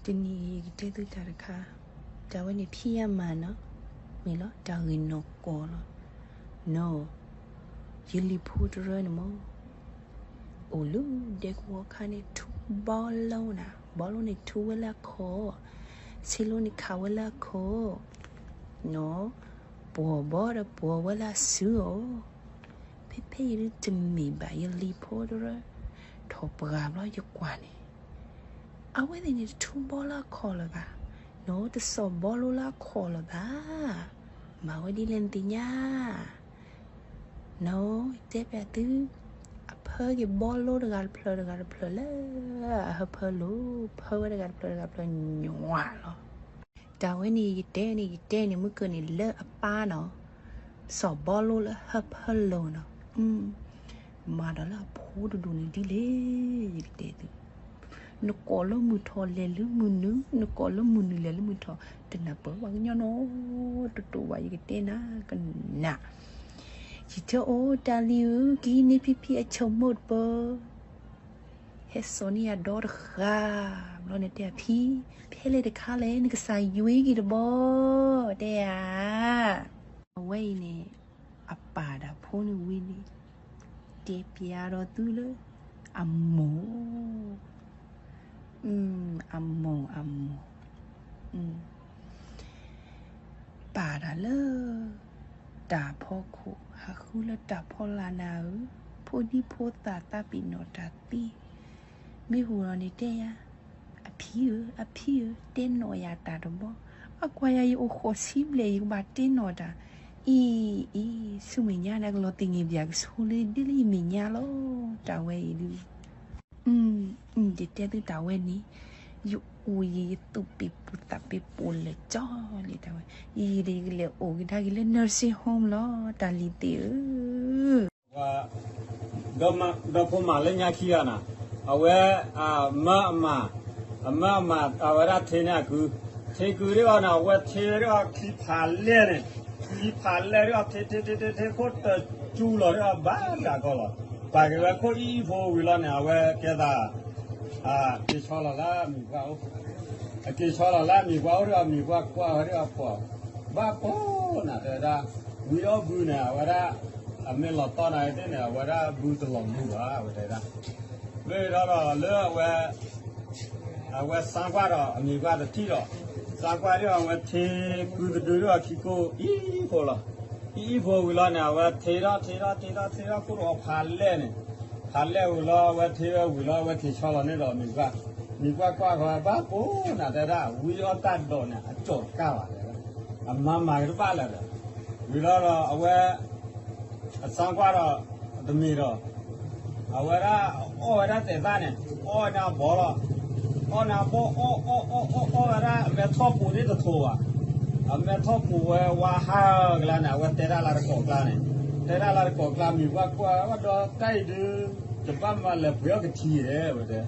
တနံၤအံၤယကတဲသုတၢ်တခါ, တၢ်ဝဲန့ၣ်ဖံးအါမးနီၤ, မ့ၢ်လီၤတၢ်ဂ့ၢ်နီၢ်ကီၢ်လီၤ. နီၤ, ယလံၤဖိတရၢန့ၣ်မ့ၢ် အိၣ်လၢဒဲကဝီၤခါန့ၣ် ထူဘီလိနၤ, ဘီလိန့ၣ်ထူဝဲလၢအခီၣ်, ဆ့လိန့ၣ်ခးဝဲလၢအခီၣ်, နီၤ, ပှီၢ်ဘီဒီးပှီၢ်ဝဲလၢအစုအီၤ, ဖဲဖဲအံၤဒုတမ့ၢ်ဘၣ် ယလံၤဖိတရၢ, ထီၣ်ပှၢ်ဘျီယကွၢ်န့ၣ် အဝဲသ့ၣ်န့ၣ်တထူဘီလၢအခီၣ်လၢၤဘၣ်, နီၤ, တစီၣ်ဘီလိလၢအခီၣ်လၢၤဘၣ်, မၤဝဲဒ်လဲၣ်နသ့ၣ်ညါ, နီၤ, တဲပျးသု, အဖၢက့ၤဘီလိတဂၤတဖျၢၣ်တဂၤတဖျၢၣ်လၢအဟၢဖၢလိၤ, ဖၢဝဲတဂၤတဖျၢၣ်တဂၤတဖျၢၣ်ညွးလီၤ. တၢ်ဝဲန့ၣ်ယတဲန့ၣ် ယတဲန့ၣ် မုၢ်ကၢၢ်န့ၣ်လၢအပၢ်နီၤ, စီၣ်ဘီလိလၢဟၢဖၢလိၤနီၤ, မၤဒီးလၢအဖိတဒူၣ်န့ၣ်ဒ်လဲၣ်, ယကတဲသု, နကိးလၢမုၢ်ထီၣ်လဲၤလၢမုၢ်နုာ်, နကိးလၢမုၢ်နုာ်လဲၤလၢမုၢ်ထီၣ်, တနၢ်ပၢၢ်ဘၣ်ကညီနီတတိာ်ဘၣ် ယကတဲနၤကနၣ်, ယတဲအိၣ်တၢ်လံၤဧၢ, ကဟံးန့ၢ်ဖံဖံအဆိမိၣ်တပၢၢ် ဟဲစိာ်န့ၢ်ယၤဒီတဃၣ်, ဘျီန့ၣ်တဲယၤဖံ, ဖဲလဲၣ်တခါလဲၣ် နကစၢ်ယွံက့ၤတဘီ, တဲယၤ, အဝဲအံၤန့ၣ် အပၢ်ဒီးဖိန့ၣ်ဝံၤန့ၣ် တဲပျးဒီးသုလၢ အမိၢ်, အမိၢ် အမိၢ် ပၢ်တၢ်လၢ တၢ်ဖီခိၣ် ဟးဃုလၢတၢ်ဖီလာ်နၤဧၢ, ဖိဒံဖိသၣ်သးပ့ၤနီၣ်တၢ်သ့, မ့ၢ်ဟူးလီၤန့ၣ်တဲယၤ, အဖံဧၢ, အဖံဧၢ, တဲနီၣ်ယၤတၢ်တဘီ, အကွၢ်ယၤယအိၣ်ဃိးဆံဘျဲၣ် ယကဘၣ်တဲနီၣ်တၢ်, အံၤ, အံၤ, ဆူမဲာ်ညါန့ၣ် ကလီၤသ့ၣ်န့ၣ်ပၠးကဆိလၢဒ်လၢယမဲာ်ညါလီၤ, တၢ်ဝဲအံၤဒုး ယတဲသုတၢ်ဝဲန့ၣ်, ယအိၣ်ယံၤယသူၣ်ပ့ၤပူၤသးပ့ၤပူၤလၢာ်ကၠီလံတၢ်ဝဲ, ယံၤဒီးယကလဲၤအိၣ်ကဒါက့ၤလၢ nursing home လီၤ တၢ်လံၤသ့ၣ်ဧၢ, ဒီဖိမးလၢညါခံဂၤန့ၣ်, အဝဲ, အမၢအမၢ်, အမၢအမၢ် အဝဲဒၣ်ထ့န့ၢ်အကု, ထ့ကုဒ်အီၤန့ၣ် အဝဲထ့ဒ်အီၤခံဖးလဲၢ်န့ၣ်, ခံဖးလဲၢ်ဒ်အီၤထ့ထ့ထ့ထ့ထ့ခိၣ်တစူလီၤဒ်အီၤဘၣ်တၢ်ကီလီၤ, ပာ်က့ၤဝဲခိၣ်အံၣ်အံၣ်ဖိဝံၤလီၤန့ၣ် အဝဲကဲသး က့ၤဆီလီၤလၢအမံၤပှၢ်အိၣ်, အက့ၤဆီလီၤလၢအမံၤပှၢ်အိၣ်ဒီးအမံၤပှၢ်ကွၢ်ဝဲဒီးအပှီၢ်, ဘၣ်ပိာ်နၤတဲဝဲဒၣ်, ဝံအီၣ်ဘုန့ၣ် အဝဲဒၣ်, အမ့ၢ်လီၤတီၢ်နၤသ့ၣ်န့ၣ် အဝဲဒၣ်ဘုတလီၤမူဘၣ် အဝဲတဲဒၣ်, မ့ၢ်ဒီးလၢအဝဲ အဝဲစါကွၢ်ဒီးအမံၤပှၢ်တထံၣ်ဒီး, စါကွၢ်ဒ်အီၤအဝဲထ့ကုတဒုဒ်အီၤခံကိၢ် အံၣ်အံၣ်ဖိလီၤ, အံၣ်အံၣ်ဖိဝံၤလီၤန့ၣ် အဝဲထ့ထီၣ်ထ့ထီၣ်ထ့ထီၣ်ထ့ထီၣ်ခိၣ်ဒီးဖးလဲၢ်န့ၣ်, ဖးလဲၢ်ဝံၤလီၤ အဝဲထ့ဝဲဝံၤလီၤ အဝဲက့ၤဆီလီၤန့ၢ်ဒီးမံၤပှၢ်, မံၤပှၢ်ကွၢ်ဃီဘၣ်ပိာ်နၤတဲဒၣ် ဝံအီၣ်တၢ်ဒိးန့ၣ် အကၠီၤတကၢ်ဘၣ်တဲဒၣ်, အမၤမၤကတဘၣ်လၢၤဒီး, ဝံၤလီၤဒီးအဝဲ အစါကွၢ်ဒီး, တမ့ၢ်ဒီး, အဝဲဒၣ်အီၣ်ဝဲဒၣ်သဲးသၣ်န့ၣ် အီၣ်ဝဲဒၣ်အဘီလီၤ, အီၣ်န့ၣ်အဘီအီၣ်အီၣ်အီၣ်အီၣ်အီၣ်ဝဲဒၣ် အမဲထီၣ်ပူၤန့ၣ်တထိးဘၣ်, အမဲထီၣ်ပူၤဝဲဝါဟးကလါန့ၣ် အဝဲတဲဒၣ်လၢတကိးကျါန့ၣ်, တဲဒၣ်လၢတကိးကျါ မံၤပှၢ်ကွၢ်ဝဲဒီးတၢ်အံၤဒုး, တဘၣ်မၤလဲၤပှ့ၤအီၣ်ကထံဧါဝဲတဲ,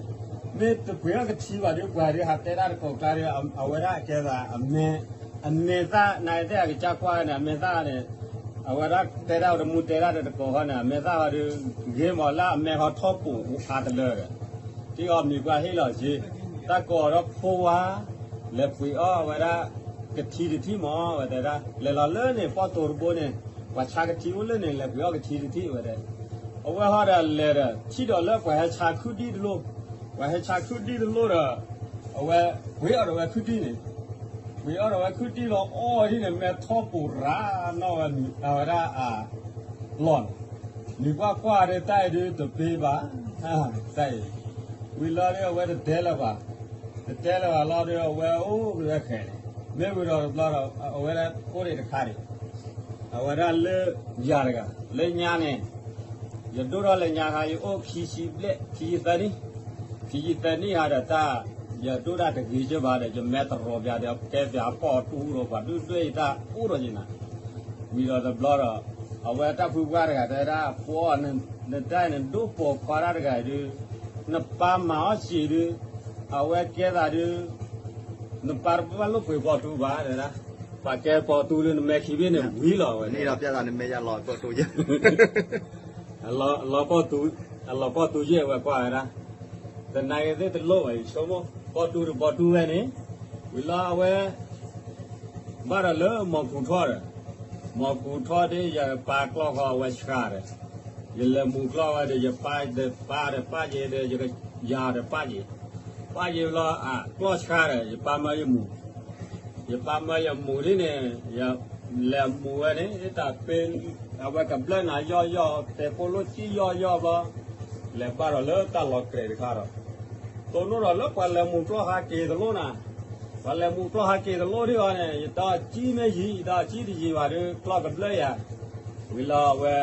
မ့ၢ်တပှ့ၤအီၣ်ကထံဘၣ်ဒုး ပှၤဒုးဟးတဲဒၣ်တကိးကျါဒီး အဝဲဒၣ်ကဲသး အမဲသၣ်နသ့ၣ်အကစၢ်ကွၢ်န့ၣ် အမဲသၣ်န့ၣ်, အဝဲဒၣ်တဲဒၣ်တမူတဲဒၣ်ဒီးတကိးဃီန့ၣ် အမဲသၣ်ဃီဒီး, ဂ့ၤမးလၢအမဲဃီထီၣ်ပူၤအါတလၢဒီး, ထံအီၤမံၤပှၢ်ဟ့ၣ်လီၤက့ၤ, တၢ်ကိးဒီးဖိဝါ, လဲၤပှ့ၤအီၣ်ဝဲဒၣ်, ကထံတထံၣ်မး ဝဲတဲဒၣ် လဲၤလီၤလၢန့ၣ် ပီၣ်တိၤတဘိန့ၣ်, ပှၤဆါကထံအိၣ်လၢန့ၣ် လဲၤပှ့ၤအီၣ်ကထံတထံၣ်ဝဲတဲ, အဝဲဟီဒီးလဲၤဒီး ထံၣ်ဒီးလၢပှၤဟဲဆါခုၣ်ဒံၣ်တလိၣ်, ပှၤဟဲဆါခုၣ်ဒံၣ်တလိၣ်ဒီး, အဝဲပှ့ၤအီၣ်ဒီးဝဲခုၣ်ဒံၣ်န့ၣ်, ပှ့ၤအီၣ်ဒီးဝဲခုၣ်ဒံၣ်လီၤအီၣ်ဝဲဒ်န့ၣ် မဲထီၣ်ပူၤရၤနီၣ်ဝဲအဝဲဒၣ်အလီၢ်န့ၣ်, မံၤပှၢ်ကွၢ်ဒီးတၢ်အံၤဒုးတပ့ၤဘၣ်, တၢ်အံၤ, ဝံၤလီၤဒီးအဝဲတတဲလၢၤဘၣ်, တတဲလၢၤဘၣ်လီၤဒီးအဝဲအိၣ်ကလဲၤဃဲၤန့ၣ်, မ့ၢ်ဝံၤဒီးတဘျီဒီး အဝဲဒၣ်အိၣ်ဒံးတခါန့ၣ် အဝဲဒၣ်လၢယၤတဂၤ လၢညါန့ၣ်, ယဒိၣ်ထီၣ်လၢညါခါ ယအိၣ်ခံဆံဘျဲၣ် ခံဆံသၢနံၣ်, ခံဆံသၢနံၣ်ဟးဒီးတၢ်, ယဒိၣ်တၢ်တဂ့ၤကၢဘၣ်ဒီး ယမဲာ်တရီပၠးဒီး ကဲပၠးပီၣ်တူၢ်ဒီးပှၤဒုၣ်ဒွဲၣ်ယတၢ်အိၣ်ဒီးယနၤ, ဝံၤဒီးတဘျီဒီး, အဝဲတၢ်ဖုပှၢ်တဂၤတဲဒၣ် ဖိအီၣ်, နတၢ်အံၤနဒိၣ်ပိာ်ခွါတၢ်တဂၤအံၤဒုး, နပၢ်မၤအီၣ်စံးဒုး, အဝဲကဲသးဒုး နပၢ်တဘၣ်လိၣ်ပှ့ၤပီၣ်တူၢ်ဘၣ်တဲဒၣ်, ပှၤကဲပီၣ်တူၢ်လၢနမဲာ်ခံဘ့ၣ်န့ၣ်ဝံၤလီၤဝဲန့ၣ်, အလီၤပီၣ်တူၢ်ယဲၢ်ဝဲကွၢ်ဝဲဒၣ်, တနာ်က့ၤသ့ၣ်တလိၣ်ဘၣ် ယဆိကမိၣ် ဘီတူတဘီတူဝဲန့ၣ်, ဝံၤလီၤအဝဲ ဘၣ်ဒီးလၢမီၤကူၤထီၣ်ဒီး, မီၤကူၤထီၣ်ဒီး ယပာ်ကျီဃီအဝဲဆှါဒီး, ယလဲၤမူၤကျီဝဲဒီး ယပာ်ဒီးပာ်ဒီးပာ်ယဲဒီး ယကယၤဒီးပာ်ယဲ, ပာ်ယဲလီၤအကျီဆှါဒီး ယပာ်မၢယမူၤ, ယပာ်မၢယမူၤဒ်န့ၣ်, ယလဲၤမူၤဝဲန့ၣ် တၢ်ပ့ အဝဲကဘျၢနၤယီၢ်ယီၢ် တဲဖိလိၣ်စံယီၢ်ယီၢ်ဘျီ, လဲၤဘၣ်ဒီးလၢတၢ်လီၤကြဲးတခါဒီး တိၢ်နီၣ်ဒီးလၢပှၤလဲၤမူၤကျီဟးက့ၤတလိၣ်နၤ, ပှၤလဲၤမူၤကျီဟးက့ၤတလိၣ်ဒ်အံၤန့ၣ် ယတၢ်စံမ့ၢ်ယံၤ ယတၢ်စံတယံၤဘၣ်ဒီး ကျီကဘျၢယၤ, ဝံၤလီၤအဝဲ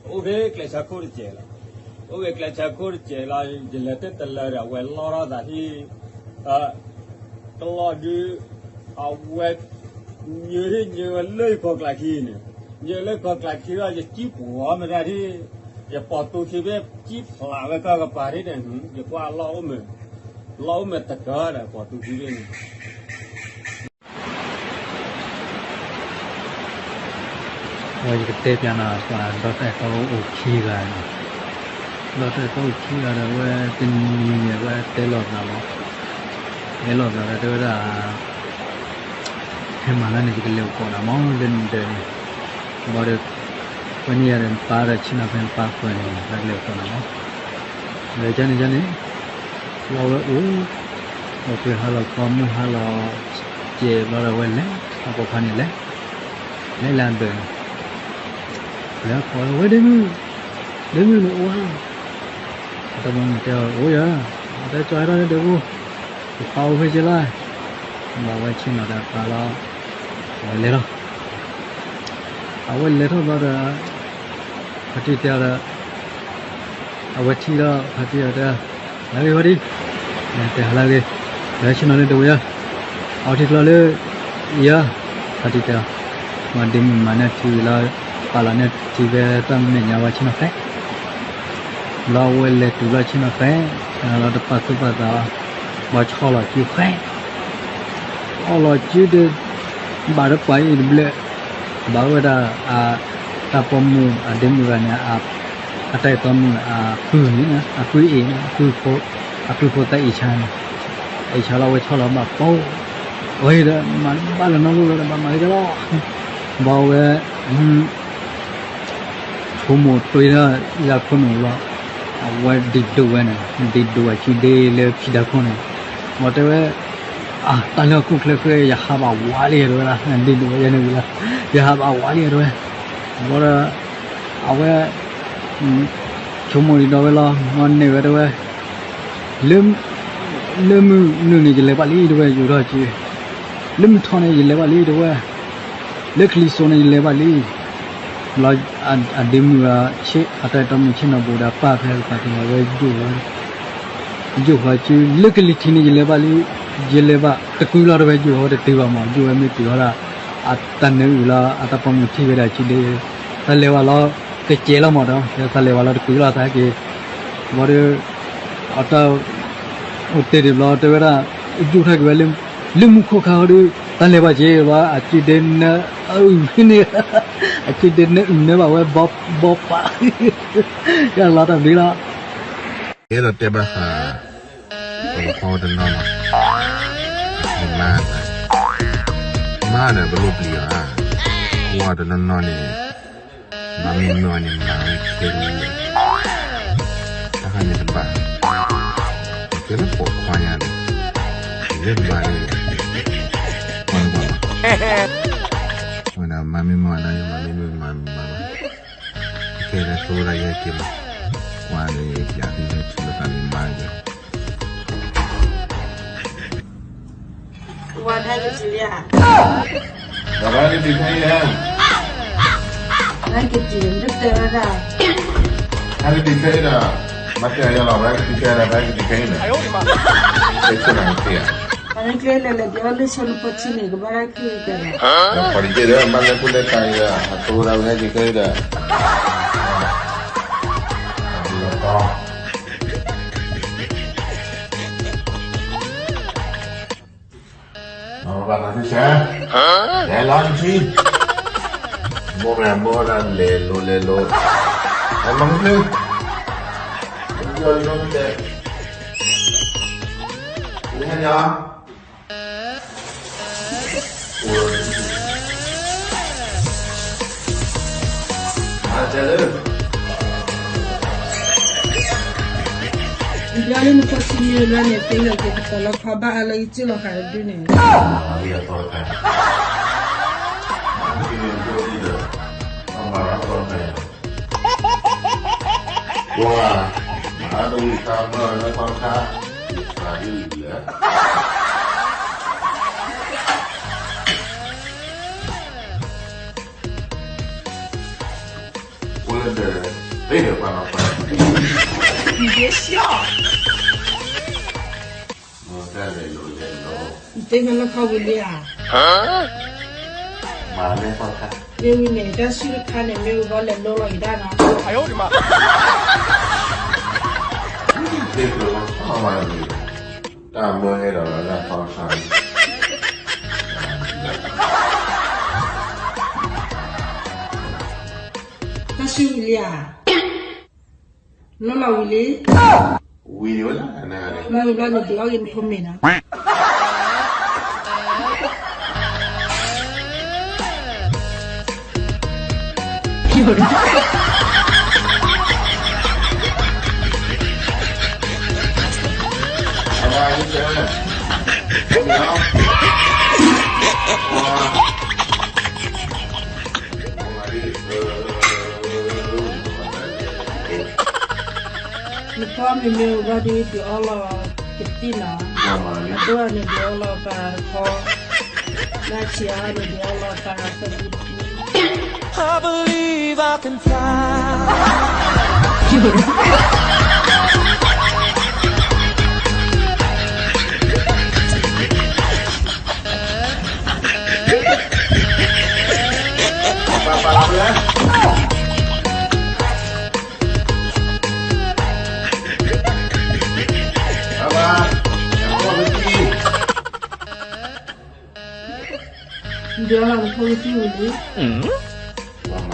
အိၣ်က့ၤကျဲးစၢးခိၣ်တစဲးလီၤ, အိၣ်က့ၤကျဲးစၢးခိၣ်တစဲးလီၤ ယလဲၤတတလၢဒီး အဝဲလီထီၣ်သးဟံၣ် တလီၢ်ဒုး အဝဲ ညၢဟ့ၣ်ညၢဝဲလၢယခီကျးခံန့ၣ်, ညၢလၢခီကျးခံဒီး ယစံပှီၤမတၤဒ်, ယပိာ်တူခံဘ့ၣ်စံဖျးဝဲကီၢ်ကပၤဒ်န့ၣ်, ယကွၢ်လီၢ်အိၣ်မ့ၢ်, လီၢ်အိၣ်မ့ၢ်တကၢဒီး ပိာ်တူခံဘ့ၣ်န့ၣ် ဝဲယကတဲပျးနၤ ပှၤဒီးတၢ်အဲၣ်တီအိၣ်ခံဂၤန့ၣ်, ဒီးတၢ်အဲၣ်တီအိၣ်ခံဂၤဒီး ဝဲတနံၤန့ၣ် ဝဲတဲလီၤသးလီၤ, တဲလီၤသးဒီးတဲဝဲဒၣ် ဟဲမၤလၢန့ၣ် ယကလဲၤအိၣ်ကိးနၤမး လၢနဒၢးန့ၣ်, ဘၣ်ဒီး ဝဲန့ၣ်ယၤဒီးနပၢ်ဒီးဆ့ၣ်နီၤဖဲနပၢ်ဃၢၤန့ၣ် လၢကလဲၤအိၣ်ကိးနၤမး, ဒီးကန့ၣ်ကန့ၣ် လီၤဝဲအိၣ်, အိၣ်က့ၤဟါလီၤခီ မုၢ်ဟါလီၤစဲးဘျီဒီး ဝဲလဲၤ အပိာ်ခွါန့ၣ်လဲၤ လဲၤလၢအဒၢးန့ၣ်, လဲၤကိးဝဲ ဒ့မုၣ်, ဒ့မုၣ်န့ၣ်အိၣ်ဧါ, အတၢ်ပိာ်မုၣ်တဲအီၤ အိၣ်ယၤ, အတဲကၠီဟဲထီၣ်လၢဒၢးပူၤ, ယပၢ်အိၣ်ဖဲက့လီၤ, ဘၣ်ဝဲဆ့ၣ်နီၤဒီးပၢ်လီၤ, အဝဲလဲၤထီၣ် အဝဲလဲၤထီၣ်ဘျီဒီး ဖါတံၢ်တဲအီၤဒီး အဝဲထံၣ်ဒီးဖါတံၢ်အီၤတဲ, ဟါလၢဂ့ၤဖါတံၢ်, တဲဟါလၢဂ့ၤ, ဒီးဆ့ၣ်နီၤန့ၣ်တဝံၤယၤ, အီထံကျီလၢ ယၤ, ဖါတံၢ်တဲအီၤ, မ့ၢ်ဒ့မုၣ်မၤန့ၢ်ထံဝံၤလီၤ, ပာ်လီၤန့ၢ်ထံဖဲတၢ်မဲာ်ညါဝဲဆ့ၣ်နီၤဃဲး, လီၤအဝဲလဲၤတုၤလီၤဆ့ၣ်နီၤဃဲး, လီၤတပာ်သူၣ်ပာ်သး, ဘၣ်ဆီၣ်လီၤစုဃဲး အီၣ်လီၤစုဒီး ဘၣ်ဒီးပှၤအံၤတဘျၢၣ်, ဘၣ်ဝဲဒၣ် တၢ်ပိာ်မုၣ်အဒ့မုၣ်ဂၤန့ၣ်, အတၢ်အဲၣ်တီမုၣ်အပုၢ်န့ၣ်, အပုၢ်အ့ၣ်န့ၣ်, အပုၢ်ဖိသၢအ့ၣ်ဆါန့ၣ်, အ့ၣ်ဆါလီၤဝဲဆီၣ်လီၤဘၣ်ပိာ်, အဝဲဒီးမၤဘၣ်လၢနီၢ်လိၣ်လီၤဒီး ဘၣ်မၤလၢကလီၤ, ဘၣ်ဝဲ ဆိကမိၣ်တွံၢ်ဒီးယၤခိၣ်နူာ်လီၤ, အဝဲဒံးဒိၣ်ဝဲန့ၣ်, ဒံးဒိၣ်ဝဲစုဒ့လၢဖံးဒၢခိၣ်န့ၣ်, ဘၣ်တဲဝဲ, အတၢ်လၢဟီၣ်ခိၣ်ချၢဃဲ ယဟးဘၣ်ဝးလံတဲဝဲဒၣ်, ဒံးဒိၣ်ဝဲယဲန့ၣ်ဝံၤလီၤ, ယဟးဘၣ်ဝးလံတဲဝဲ, ဘၣ်ဒီး အဝဲ ဆိကမိၣ်ဒံးဒီးဝဲလီၤ, မ့ၢ်န့ၢ်ဝဲတဲဝဲ လၢမုၢ်နုာ်န့ၣ် ယလဲၤဘၣ်လံတဲဝဲ, ယိၤထီၣ်က့, လၢမုၢ်ထီၣ်န့ၣ် ယလဲၤဘၣ်လံတဲဝဲ, လၢကလံၤစိးန့ၣ် ယလဲၤဘၣ်လံ, လီၤအဒ့မုၣ်ဂၤ, အတၢ်အဲၣ်တီမုၣ်ဆ့ၣ်နီၤဘူးဒီးပၢ်ဖဲကပၤန့ၣ် အဝဲယိၤဝဲ, ယိၤဃီစု လၢကလံၤထံးန့ၣ် ယလဲၤဘၣ်လံ, ယလဲၤဘၣ်တကုလီၤတဲဝဲ, ယိၤဃီတတုၤဘၣ်မး, ယိၤဝဲမ့ၢ်တုၤဃီဒီး အတၢ်နၢအုၣ်လီၤ, အတၢ်ပိာ်မုၣ်ထံၣ်ဝဲဒၣ်စုဒ့, သးလဲၤဝဲလီၤတစဲးလီၤမးဒီး သးလဲၤဝဲလီၤတကုလီၤသးက့ၤ, ဘၣ်ဒီး အတၢ် အိၣ်တ့ၢ်ဒံးဘျီတဲဝဲဒၣ်, ယိၤထီၣ်က့ၤဝဲလၢ လၢမုၢ်ခိၣ်ခါဒီး သးလဲၤဘၣ်က့ၤဘၣ်, အစုဒ့နၢအုၣ်န့ၣ်, အစုဒ့နၢအုၣ်န့ၢ်ဘၣ်ဝဲ ဘီပာ်, ယလီၤတၢ်ဘျုးလီၤ. အဲၣ်ဒိးတဲဘၣ်ဃး ပကဖီတနီၤနီၤ, မါ, မါဒီးပလိၣ်ပျံၤအီၤဧါ, ဝဲတနီၤနီၤန့ၣ် မၤမ့ၢ်မ့ၢ်အီၤန့ၣ် မၤဝဲခဲလၢာ်, တၢ်ခါန့ၣ်တဘၣ်, ကဲလၢပိာ်ခွါညါန့ၣ်, လၢမါန့ၣ်, ဝဲဒၣ်မၤမ့ၢ်မ့ၢ်အီၤန့ၣ် မၤမ့ၢ်မ့ၢ်မၤမၤဘၣ်, ကဲလၢဆိဝဲဒၣ်ယဲက့ၤမး, ကွၢ်လၢပျးသ့ၣ်လၢထံလၢသးလၢမါန့ၣ် What happened to you? ဘာဖြစ်တယ် ဒီတဲဝဲဒၣ် ဘာဖြစ်တယ် မတဲရရ ဘာဖြစ်တယ် ဘာဖြစ်တယ် ခဲအံၤဒီး တဲဆိနၤကသ့ဧါ အနကျဲလဲၤလဲၤ ပြောလို့ ရှုံးလို့ ပချိုနေ ကဘၣ်ရခိၣ်ကဲဒီး ပှၤတကဲဒီး ဘၣ်လဲၤခိၣ်လဲၤကၤအံၤဒီး အသိဝဲဒၣ်ဝဲဟဲက့ၤခဲအံၤဒီး ဘၣ်သးသ့ၣ်ဆဲး လဲၤလီၤတထံၣ် ဘိၣ်မဲာ်ဘိၣ်ဒၣ်လဲၤလိၤလဲၤလိၤ အမၤမ့ၢ် ယီၤလီၤတဲ နဟဲညါ, အိၣ်, ဟါတဲလၢ, ယၤလၢနဖိဆံးန့ၣ်လၢန့ၣ် သ့လၢက့ၤကစီၤလီၤခီဘၣ်အါလၢယစုလီၤဃာ်တဒုန့ၣ်, အဝံအသီတခါ, မ့ၢ်နဖိဆံးဒီး, အမၤရၢသီတခါယၤ, ကွၢ်, မၤတဝံၤတၢ်မၢလၢသီတခါ, ယသးဒ်လဲၣ် အိၣ်လၢဒၢး, သ့ၣ်ဒီးပှၤနီၤပှၤ, ယဲၢ်, မတၤလဲၤလိၤလဲၤလိၤ, နသ့ၣ်ညါလၢခီဝံၤလံဧါ, မၤလဲၤသီခါ, မ့ၢ်ဝံၤန့ၣ် တၢ်ဆူၣ်တခါန့ၣ် မ့ၢ်ဝံၤဘီလဲၤလိၤလီၤယတၢ်နီၤ, သ့ၣ်ကျိၤလီၤဆီမၤန့ၣ်, တၢ်မၢဟဲဒီးလၢသီခါလံ, တၢ်ဆူၣ်ဝံၤလံဧါ, လီၤလီၤဝံၤလံ, ဝံၤန့ၣ်ဝဲဒၣ်, မ့ၢ်ဝံၤဘျီန့ၣ် ဒုးအီၣ်ဂ့ၤနဖိမ့ၤနီၤ. နဖီမ့မ့ၢ်ဝံၤဘျီဒုး ဒုးအီၣ်လီၤကသံၣ်နီၤ, အဒိၣ်န့ၣ်ဒုးအီၣ်လီၤပာ်တခီ, လၢဆံးအါန့ၣ်ဒုးအီၣ်လီၤပာ်သဘံၣ်တဘံၣ် I believe I can fly. ဒုးအီၣ်လီၤနဖိကသံၣ်ဝံၤလံ, မ့ၢ်ဝံၤ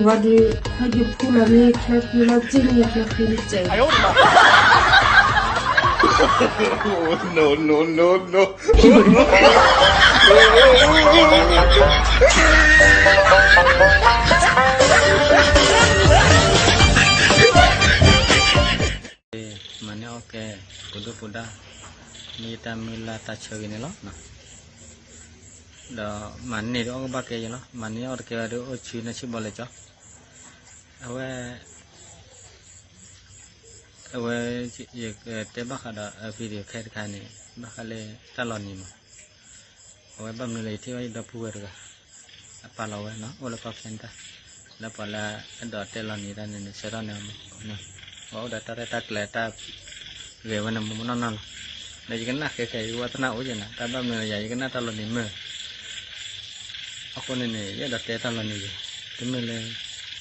ဘၣ်ဒီး ဟဲက့ၤဖူလီၤန့ၣ် ချၢဃံလီၤစ့ၢ်န့ၣ် ချၢဃံလီၤစ့ၢ်, no no no no. မၤန့ၢ်အီၣ်ကဲ ပူၤဒိၣ်ပူၤဒါ မ့ၢ်တၢ်မုၢ်လၢ်တၢ်ဆၢဂ့ၤန့ၣ်လီၤ. ဒီးမၤန့ၢ်ဒီးအီၣ်ကဘၣ်ကဲယဲလီၤ. မၤန့ၢ်အီၣ်တကဲဘၣ်ဒီးအိၣ်ဆူၣ်န့ၢ်ဆူၣ်ဘီလဲၤကၠီ, အဝဲ အဝဲ ယကတဲဘၣ်ဃးဒီး video ခဲတခါန့ၣ် ဘၣ်ဃးလၢတၢ်လီၤနံၤမး, အဝဲဘၣ်မနုၤလဲၣ် ယထံၣ်ဘၣ်ယဒီပုၢ်ဝဲၢ်တဂၤ အပာ်လီၤဝဲနီၤ အိၣ်လၢကီၢ် Canada, လၢပှၤလၢအဒိးတဲလီၤနံၤတၢ်န့ၣ်န့ၣ် ဆၢထီၣ်န့ၣ် အဝဲအိၣ်ဒီးတၢ်ရဲၣ်တၢ်ကျဲၤတၢ်ဂဲၤဝဲန့ၣ် မ့ၢ်မ့ၢ်နီၢ်နီၢ်လီၤ. ဒီးယကနၣ်ဃဲဃဲ ယဝဲသနာ်အိၣ်က့ၤနၤ တၢ်ဘၣ်မနုၤလၢယၤ ယကနၣ်တၢ်လီၤနံၤမုၢ် အဃိန့ၣ်န့ၣ် ယအဲၣ်ဒိးတဲတၢ်လီၤနံၤယဲ, တမ့ၢ်လၢ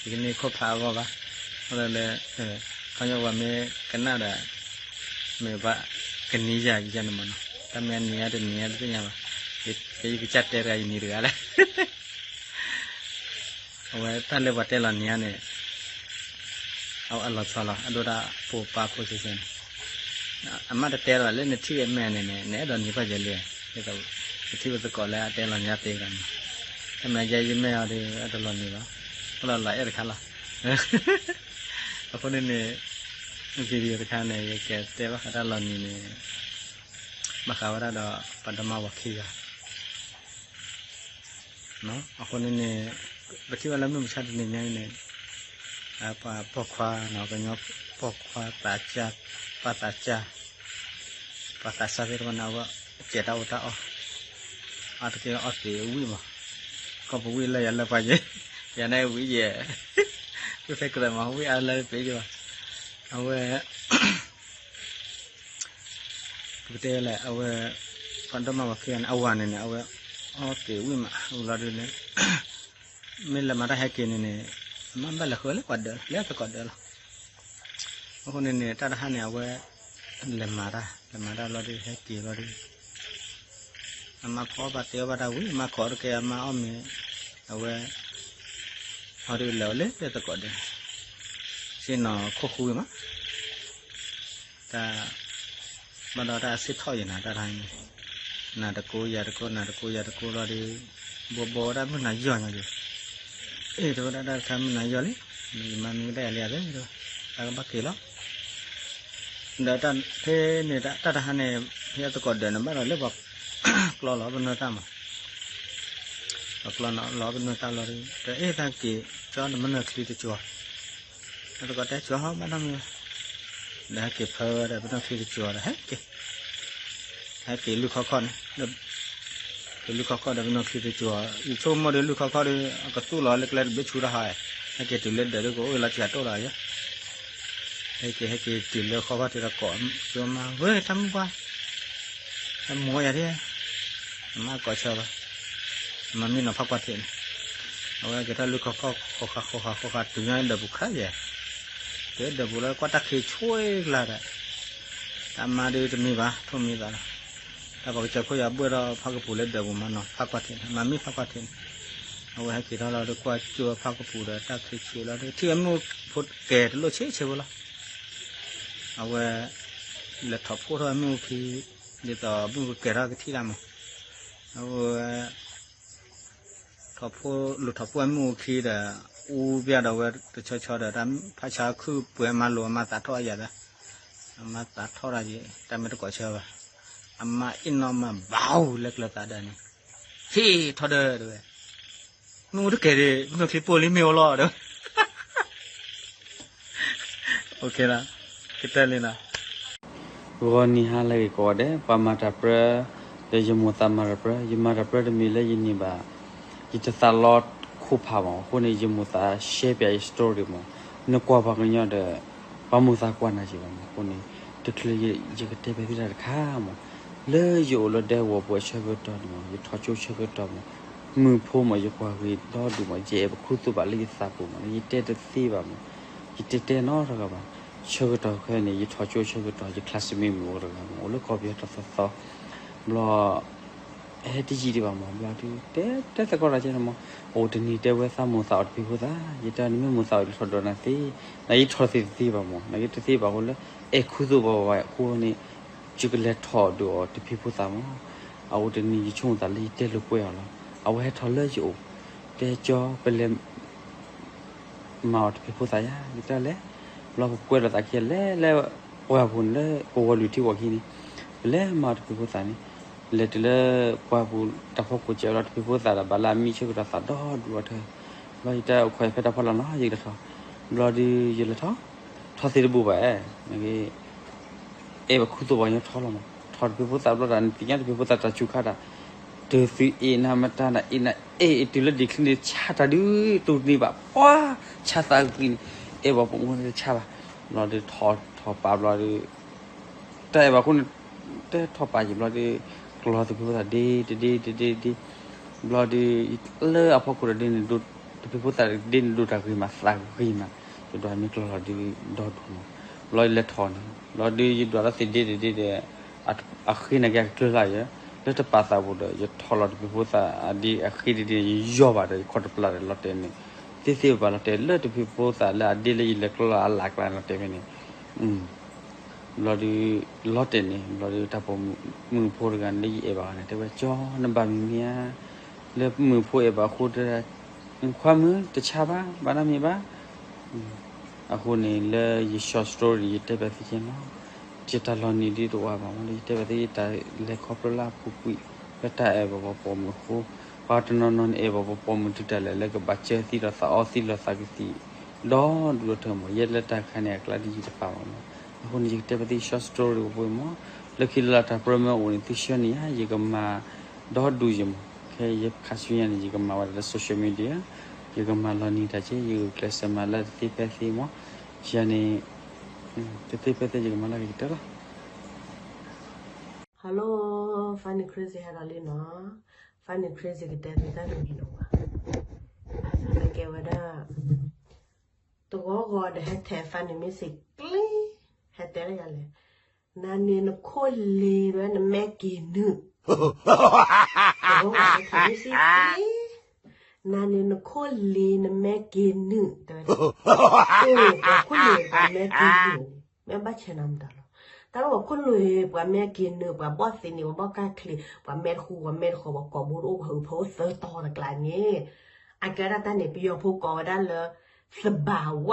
ယကန့ၢ်ခိၣ်ဖးအဂီၢ်ဘၣ်, အဃိလၢ ခီညီပှၤမ့ၢ်ကနၣ်ဒီး မ့ၢ်ဘၣ်ကနံၤယၤယၤန့ၣ်မးနီၤ, တၢ်မ့ၢ်အနံၤအါတနံၤအါတသ့ၣ်ညါဘၣ်, ယကစၢ်တဲတဂၤယနံၤတဂၤလဲၣ် အဝဲတၢ်လၢပှၤတဲလီၤနံၤဧါန့ၣ် အဝဲအလီၤဆီလီၤ အဒိၣ်တၢ်ဖိပၢ်ဖိစ့ၢ်ကီးန့ၣ်, အမ့ၢ်တတဲလီၤလၢနထံၣ်အမဲာ်န့ၣ်န့ၣ် နအဲၣ်ဒိးနံၤပှၢ်ယဲလံ, နထံၣ်ပသကိးလၢအတဲလီၤနံၤအသ့တဂၤန့ၣ်, တမ့ၢ်ယဲယမဲာ်အီၤဒီး အတလီၤနံၤဘၣ်, အိၣ်လီၤလီၤအဲၣ်တခါလီၤ, အဃိန့ၣ်န့ၣ် video တခါန့ၣ် ယကတဲဘၣ်ဃးတၢ်လီၤနံၤန့ၣ် ဘၣ်ဃးဝဲဒၣ်ဒီး ပှၤဒီမါဝၤခံဂၤ အဃိန့ၣ်န့ၣ် ပထံၣ်ဝဲလၢမုၢ်မဆါတနံၤညါအံၤန့ၣ် ပှၤပိာ်ခွါနီၤ ကညီပိာ်ခွါသးစၢ် ပှၤသးစၢ် ပှၤသးစၢ်သ့ၣ်တဖၣ်န့ၣ် အဝဲကဲတၢ်အိၣ်တၢ်အီၣ် အါတက့ၢ်အီၣ်သံးဝံၣ်မး ကီၢ်ပူၤဝံၣ်လၢယၤလၢပှၤယဲ ယၤန့ၣ်ဝံၣ်ယဲ ဝံၣ်ဖဲကရၢမး ဝံၣ်အါလၢပ့ၤယဘၣ် အဝဲ ပကတဲလဲၣ် အဝဲ ပှၤဒီမါဝၤခံဂၤန့ၣ် အဝၤန့ၣ်န့ၣ် အဝဲ အီၣ်သံးဝံၣ်မး ဝံၤလီၤဒုးန့ၣ် မ့ၢ်လဲၤမၤတၢ်ဟဲက့ၤန့ၣ်န့ၣ် မ့ၢ်ဘၣ်လဲၤဃုလၢပှၤဒၢး လၢသကိးဒၢးလီၤ. အဃိန့ၣ်န့ၣ် တၢ်တဟါန့ၣ် အဝဲ လဲၤမၤတၢ် လဲၤမၤတၢ်လီၤဒုး ဟဲက့ၤလီၤဒုး အမါဖီအီၣ်ဘၣ်တဲအီၣ်ဘၣ်တၢ်ဝံၤ အမါခိးတကဲအမါအီၣ်မ့ၤ အဝဲ အီၤဒုးလဲၤဝဲလၢသကိးဒၢး ဆ့ၣ်နီၤခိၣ်ဃူမး တၢ် ဘၣ်ဒီးတၢ်အစ့ၣ်ထီၣ်ယဲၢ်နၤတၢ်တခါန့ၣ်, နၤတကိးယၤတကိး နၤတကိးယၤတကိးလီၤဒီး, ဘှီဘှီဝဲဒၣ်မုၢ်နၤယီၢ်ညါဒီး, အ့ၣ် တဲဝဲဒၣ်တၢ်တခါမုၢ်နၤယီၢ်လံ, ယမါမံကဒဲၣ်ယၤလံဧါ တဲဝဲ, တၢ်ကဘၣ်က့ၤလီၤ, ဒီးဖဲန့ၣ်တၢ်တဟါန့ၣ်, ဖဲသကိးဒၢးန့ၣ် ဘၣ်ဒီးလၢပှၤကျီလီၤပနီၢ်တၢ်မး, ပှၤကျီလီၤပနီၢ်တၢ်လီၤဒီး တအ့ၣ်တၢ်က့ၤ, ကၠီတမနီၢ်ချံတကၠီၤ သကိးတဲကၠီၤဟီဘၣ်နီတမံၤဘၣ်, ဒီးဟဲက့ၤဖၢဝဲဒီးပနီၢ်ချံတကၠီၤဒီးဟဲက့ၤ, ဟဲက့ၤလုၢ်ခီခီၣ်န့ၣ်, ဟဲက့ၤလုၢ်ခီခီၣ်ဒီးပနီၢ်ချံတကၠီၤ, ယဆိကမိၣ်ဒီးလုၢ်ခီခီၣ်ဒီး အကသူၣ်လီၤလၢကျဲတဘ့ၣ်ဆူတၢ်ဟး, ဟဲက့ၤတုၤလၢဒၢးဒၣ်ကအိၣ်လီၤစှၤတိၢ်လီၤယဲ ဟဲက့ၤ ဟဲက့ၤတုၤလၢဃီဖီၣ်ထံးဒီးကိးကၠီၤမါ ဝဲတၢ်မုၣ်ပှၢ် အမိၢ်ယၤဒၣ်, အမါကိးဆၢဘၣ်, မၤမံနီၤဖးကွၢ်ထံးန့ၣ်, အဝဲက့ၤထီၣ်လုၢ်ခီခီၣ်ဃိးဃာ်ဃိးဃာ်ဃိးဃာ်တုၤညါဒၢးပူၤခါယဲၢ်, တုၤဒၢးပူၤလၢကွၢ်တၢ်ခံးဆှဲကျါဒီး, တၢ်မါဒုးတမံၤဘၣ် ထိၣ်မံသးလီၤ, တၢ်ပှၤကစၢၢ်ခိၣ်ယၤဘှဲၣ်ထီၣ်ဖးကပူၤလၢဒၢးပူၤမၤနီၤဖးကွၢ်ထံးန့ၣ် မၤမံဖးကွၢ်ထံးန့ၣ်, အဝဲဟဲက့ၤထီၣ်လီၤဒီးကွၢ်ကၠိဖးကပူၤဒီးတၢ်ခံးဆှဲလီၤဒီး ထံၣ်ဝဲမုၣ်ဖိကဲၤတလိၣ်ဆံးဆံးဖိလီၤ အဝဲလဲၤထီၣ်ဖှိၣ်ထီၣ်မုၢ်အူခံ, ဒ်သိးမုၢ်ကကဲၤထီၣ်ကထံၣ်တၢ်မး, အဝဲ ထီၣ်ဖှိၣ် လူၤထီၣ်ဖှိၣ်မုၢ်အူခံဒီး, အူပျၢ်ဒီးဝဲတဆီဆီဒီး တၢ်ဖးဆါခုၣ်ပှဲၤမၤလိာ်အမါသးထီၣ်အယၤဒီး, အမါသးထီၣ်တၢ်ယဲ, တၢ်မ့ၢ်တကိးဆၢဘၣ်, အမါအ့ၣ်နီၢ်မၤဘၣ်အူလၢကျၢၤသးဒီးန့ၣ်, ဟ့ၣ်ထီၣ်ဒီးတဲဝဲ, မ့ၣ်အူတကဲၤဒံး မုၢ်ချံပိၢ်လံမ့ၢ်အိၣ်လီၤဒီး ကတဲလံနီၤ, ဂီၤနံၤဟါလၢဂ့ၤကိးဂၤဒဲး ပှၤမၤတၢ်ပြၢ, ဒီးယမိၢ်သးမၤတၢ်ပြၢ ယမၤတၢ်ပြၢတမံၤလၢယန့ၢ်ဘၣ်, ယတသးလီခိၣ်ဖးမး အဃိန့ၣ် ယမိၢ်သးရှဲပၠးယ story မး, နကွၢ်ပှၤကညီဒီး, ပှၤမိၢ်သးကွၢ်နၤက့ၤဘၣ်မး အဃိန့ၣ်, တချုးလၢယ, ယကတဲဖဲသုတၢ်တခါမး, လၢယအိၣ်လၢဒဲကဝီၤပူၤအဆၢကတီၢ်န့ၣ်မး ယထီၣ်ကၠိဆၢကတီၢ်မး, မုၣ်ဖိမး ယကွၢ်ဂ့ၤဒီဒူၣ်မး ယအဲၣ်ပခူသူၣ်ဘၣ်လၢယသးပူၤမး ယတဲတသ့ဘၣ်မး, ယတဲတဲနီတဂၤဘၣ်, ဆၢကတီၢ်ခဲအံၤန့ၣ် ယထီၣ်ကၠိဆၢကတီၢ် ယ classmate မုၣ်အိၣ်တဂၤမး အိၣ်လၢကီၢ်ပယီၤတသီသီ, ဘျီ ဟဲတယံာ်ဒံးဘၣ်မး ဘျီဒုး တဲတဲသကိးတၢ်ကဲန့ၣ်မး, အိၣ်တနံၤတဲဝဲသးမိၢ်သးအီၣ်တဖံဖိသၣ်, ယတဲန့ၣ်မ့ၢ်မိၢ်သးအီၣ်ယထီၣ်ဒီးနၤသ့, နယထီၣ်သ့တသ့ဘၣ်မး နကတသ့ဘၣ်အဃိလၢ, အဲၣ်ခူသူၣ်ဘၣ်ဘၣ်အဃိန့ၣ်, ယကလဲၤထီၣ်ဒုးအီၤတဖံဖိသၣ်မး, အအိၣ်တနံၤယဆိကမိၣ်သးလၢယတဲလိာ်ကွဲအီၤလီၤ, အဝဲဟဲထီၣ်လၢယအိၣ်, တဲကၠီပလဲၤ မၤအီၤတဖံဖိသၣ်ယါ ယတဲလဲၣ်, ဘျီပကွဲးလိာ်သးခံလဲၣ်လၢ, ပှၢ်ပူၤန့ၣ်လၢကဝီၤလွံၢ်ထံဝီၤခံန့ၣ်, ပလဲၤမၤအီၤတဖံဖိသၣ်န့ၣ်, လဲၤတုၤလၢပှၢ်ပူၤတၢ်ဖီခိၣ်ကဲးလီၤ တဖံဖိသၣ်ဒီးဘၣ်လၢအမံဆၢကတီၢ်သးဒီဒူၣ်အီၤထဲ, ဘျီယတဲအိၣ်ခိးယၤဖဲတၢ်ဖီလာ်နီၤ ယကလဲၤထီၣ်, ဘျီဒုးယလဲၤထီၣ်, ထီၣ်သ့တဘိဘၣ်, အဲၣ်ပှၤခူသူၣ်ပှၤကညီထီလီၤမး ထီၣ်တဖံဖိသၣ်ဘျီဒီး နသ့ၣ်ညါတဖံဖိသၣ်တၢ်စူၤခါတၢ်, တုၤသုအဲၣ်နၤမတၤနၤအဲၣ်နၤအဲၣ် တုၤလၢဒံၣ်ချံန့ၣ် ဆါတၢ်ဒုး တူၢ်တန့ၢ်ဘၣ် ပှၤဆါသးဂ့ၤန့ၣ်, အဲၣ်ပှၤပိာ်မုၣ်တဆါဘၣ်, ဘျီဒုးထီၣ်ထီၣ်ပာ်ဘျီဒုး တၢ်အဲၣ်ဘၣ်ခိၣ်န့ၣ်, တထီၣ်ပာ်ယံာ်ဘျီဒုး, ကျီတဖံဖိသၣ်ဒ့တဒ့တဒ့တဒ့, ဘျီဒုး, လၢအဖီခိၣ်ဒီးဒ့န့ၣ်, တဖံဖိသၣ်ဒ့န့ၣ်ဒိၣ်တၢ်ဂ့ၤမးသးဂ့ၤမး, ယဒွးမ့ၢ်ကျီလီၤဒုး, ဒီဒူၣ်မး, ဘျီယလဲၤထီၣ်န့ၣ်, ဘျီဒုး ယဒွးလီၤသ့ၣ်ဒ့တဒ့ဒီး, အဃ့န့ၣ်က့ၤအကကျၢၤလၢ်ယဲ, လၢတပာ်သးပူၤဒီး ယထီၣ်လီၤတဖံဖိသၣ်အဒ့အဃ့ဒ့ဒ့ ယယီၢ်ဘၣ်ဒီး ယခီၣ်တပျၢ်ဒီးလီၤတဲာ်န့ၣ်, သ့သ့ပာ်လီၤတဲာ်လၢတဖံဖိသၣ်လၢအဒ့လၢယလဲၤကျီလီၤအလၢ်ကျါန့ၣ်လီၤတဲာ်ဖဲန့ၣ် ဘျီဒုး, လီၤတဲာ်န့ၣ် ဘျီဒုး တၢ်ပိာ်မုၣ်ဖိတဂၤန့ၣ်လၢယအဲၣ်ဘၣ်အီၤန့ၣ် တဲဝဲ ကၠီ နဘၣ်မံၤမ့ၢ်ဧါ, လၢမုၣ်ဖိအဲၣ်ဘၣ်အဃိတ, ခွါမုၣ်တဆါဘၣ် ဘၣ်နီတမံၤဘၣ်, အဃိန့ၣ် လၢယ short story န့ၣ် ယတဲဘၣ်သုကဲလီၤ, ယတၢ်လီၤနံၤဒ်တအိၣ်ဘၣ်မး ယတဲဘၣ်သုယတၢ်လဲၤခီဖျိလၢအပူၤကွံာ်, လၢတၢ်အဲၣ်ဘၣ်ပှၤပိာ်မုၣ်အဃိ, ပှၤတနီၤနီၤန့ၣ်အဲၣ်ဘၣ်ပှၤပိာ်မုၣ်တုၤတၢ်လဲာ်လၢကဘၣ်စၢၤသံဒီးသးအီသံဒီးသးကသံၣ်, ဒီဒူၣ်ဒီထၢမး ယဲလၢတၢ်ခါန့ၣ်အကျါဒ်ယတပာ်ဘၣ်မး, အဃိန့ၣ် ယကတဲဘၣ်သု short story ပူၤမး, လၢခံလၢတၢ်ပြၢမ့ၢ်အိၣ်န့ၣ် သုဆှၢန့ၢ်ယၤ ယကမၤ ဒီဒူၣ်ယမး, ခဲယခါဆူညါန့ၣ် ယကမၤဝဲဒၣ်လၢ social media, ယကမၤလီၤနံၤတၢ်က့ ယဂုာ်ကျဲးစၢးမၤလၢတသ့ဖဲသ့မး, ယၤန့ၣ်, တသ့ဖဲသ့ယကမၤလၢကကတၢၢ်လီၤ. Hello, Funny Crazy ဟဲဒီးလံနီၤ, Funny Crazy ကတဲသုတၢ်တမံၤလီၤဘၣ်, အကဲဝဲဒၣ် တဂီၤဂီၤဒီးဟဲထဲး Funny Music ကျ့, ဟဲတဲလၢယၤလဲၣ်, နၤန့ၣ်နခိၣ်လ့ၤဝဲနမဲက့ၤနုာ်, တဂီၤဂီၤဟဲထဲး Music ကျ့, နၤန့ၣ်နခိၣ်လ့ၤနမဲက့ၤနုာ် တဲဝဲ, ခိၣ်လ့ၤပှၤမဲက့ၤနုာ်န့ၣ် မ့ၢ်ဘၣ်ဆဲးနၤမတၤလီၤ. တၢ်လၢပှၤခိၣ်လိၤ ပှၤမ့ၢ်က့ၤနုာ် ပှၤဘီၣ်သ့န့ၣ် ပှၤဘီၣ်ကၢ်ချံး ပှၤမဲတဃူ ပှၤမဲတဃီၤ ပှၤကိာ်ဘိတအိၣ် ပှၤဟုးဖိသၢတီၤတကျါန့ၣ် အကဲဝဲဒၣ်တၢ်န့ၣ် ပယီၤဖိကိးဝဲဒၣ်လၢ သဘာဝ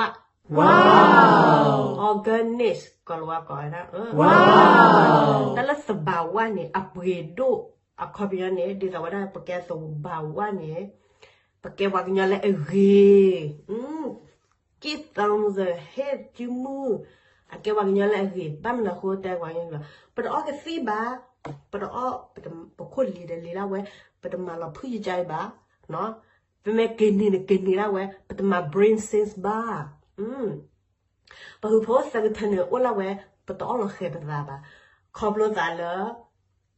organic ကိးလီၤဝဲကိးဝဲဒၣ် တၢ်လၢသဘာဝန့ၣ် အပှ့ၤဒိၣ် အခီပညီန့ၣ် ဒ်သိးဝဲဒၣ် ပကဲသဘာဝန့ၣ် ပကဲပှၤကညီလၢအဂ့ၤ က့ၣ်သီ ဟ့ၣ်စုမုၢ် အကဲပှၤကညီလၢအဂ့ၤ ဘၣ်မနုၤအဃိတဲပှၤကညီလီၤ ပတအီၣ်ကသံၣ်ဘၣ် ပတအီၣ် ပခိၣ်လံၤဒီးလံၤဒၣ်ဝဲ ပတမၤလီၤဖုၣ်ယကါအံၤဘၣ် ပမ့ၢ်က့ၤနုာ်န့ၣ်က့ၤနုာ်ဒၣ်ဝဲ ပတမၤ brain cells ဘၣ် ပဟုးဖိသၢကထၢန့ၣ်အိၣ်လၢဝဲ ပတအီၣ်လီၤဃဲၤပသးဘၣ် ခီဖျိသးလၢ